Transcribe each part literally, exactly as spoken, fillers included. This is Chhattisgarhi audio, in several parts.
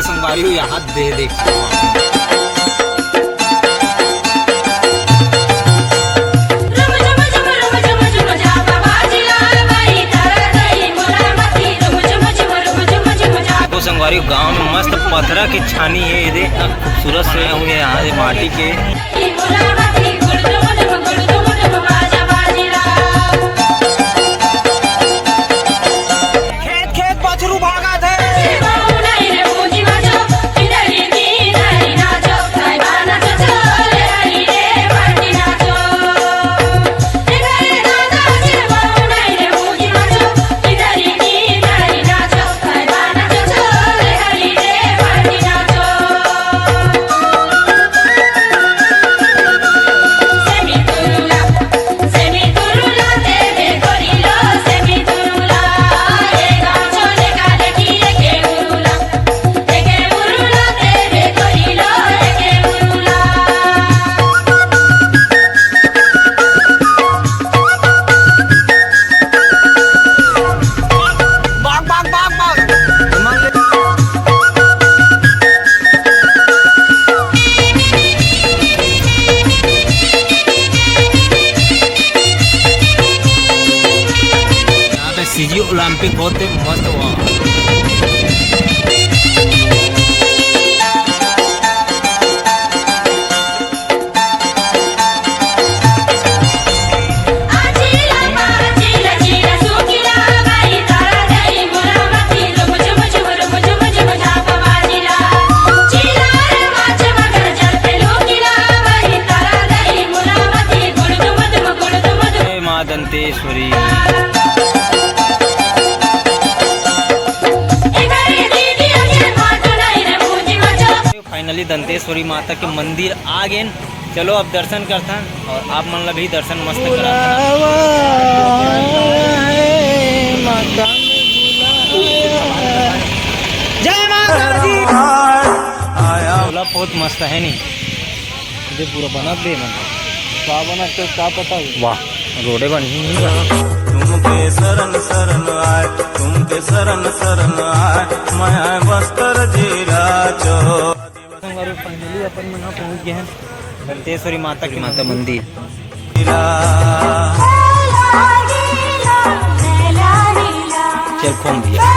संगवारी हो, यहाँ दे देख। देखो संगवारी, गांव में मस्त पथरा के छानी है, ये दे खूबसूरत से हुए यहाँ से माटी के। खेत खेत बछरू भागत हे। यहाँ पे सीजी ओलंपिक होते मस्त हुआ। जय माँ दंतेश्वरी। फाइनली दंतेश्वरी माता के मंदिर आ गेन। चलो अब दर्शन करथन और आप मन ला भी दर्शन मस्त कराथन। जय माता दी। आया। बहुत मस्त है नी। ये पूरा बना दे मन। का बना तो का पता है? वाह, रोडे बन ही नहीं बा। तुमके शरण शरण आए, तुमके शरण शरण आए, मैं आए बस्तर जिला चो। संगवारी, फाइनली अपन मन ह पहुंच गए हैं दंतेश्वरी माता के माता मंदिर। चल खोम दिया।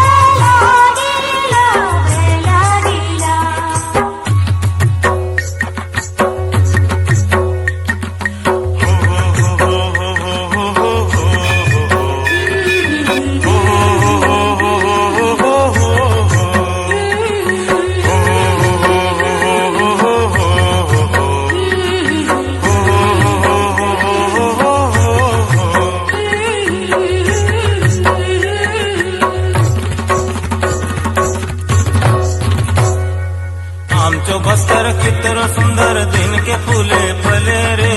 आमचो बस्तर कितरो सुंदर दिन के फूले फले रे।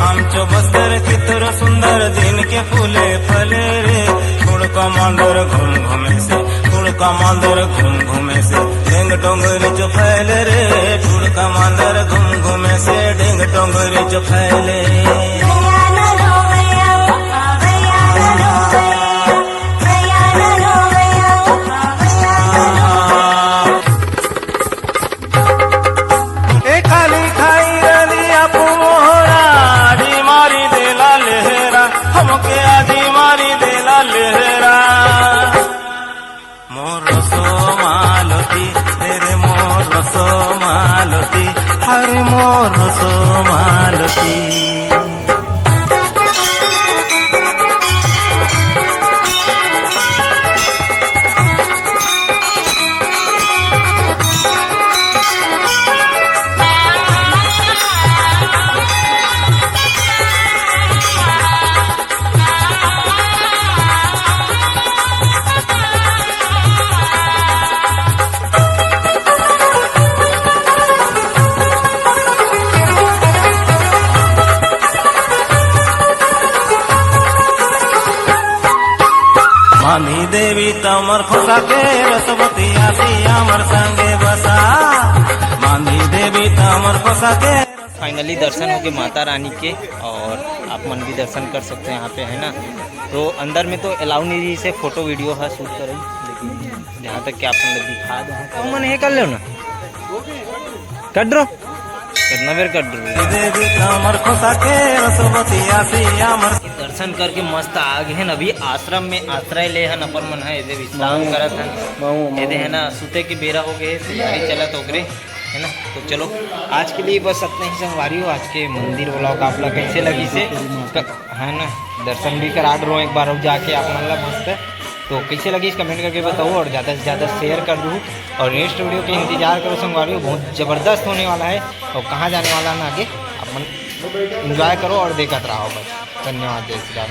आमचो बस्तर कितरो सुंदर दिन के फूले फले रे। कुड़का मांदर घूम घूमे से, कुड़का मांदर घूम घूमे से। डेंग डोंगरी जो फैले रे, कुड़का मांदर घूम घूमे से। डेंग डोंगरी जो फैले। ए काली खाई रलिया पुमोहरा, आधी मारी देला लेहरा, हमके आधी मारी देला लेहरा। मोर सो मालती, तेरे मोर सो मालती, हरे मोर सो मालती। मांधी देवी तमर खोसा के रसवती आसी हमर संगे बसा। मांधी देवी तमर खोसा के। फाइनली दर्शन हो गए माता रानी के और आप मन भी दर्शन कर सकते हैं यहाँ पे, है ना। तो अंदर में तो अलाउ नहीं रही से फोटो वीडियो है शूट करे, लेकिन जहाँ तक कि आप मन ला दिखा दो, तो मन ये कर लो ना। कट रो, कितना बेर कट रो। दर्शन करके मस्त आ गए हैं अभी आश्रम में, आश्रय ले हन अपन मन है, एदे विश्राम करत हन। एदे है ना, सुते के बेरा हो गए, तैयारी चलत ओकरे, है ना। तो चलो, आज के लिए बस इतना ही संगवारी हो। आज के मंदिर vlog आप ला कैसे लगी से क-, है ना, दर्शन भी करा डरो एक बार अब जाके आप मन ला मस्त। तो कैसे लगी कमेंट करके बताओ और ज़्यादा से ज़्यादा शेयर कर दो और नेक्स्ट वीडियो के इंतजार करो संगवारी हो, बहुत ज़बरदस्त होने वाला है। और कहाँ जाने वाला है ना आगे, आप मन एंजॉय करो और देखत रहो बस। धन्यवाद, जय श्री राम।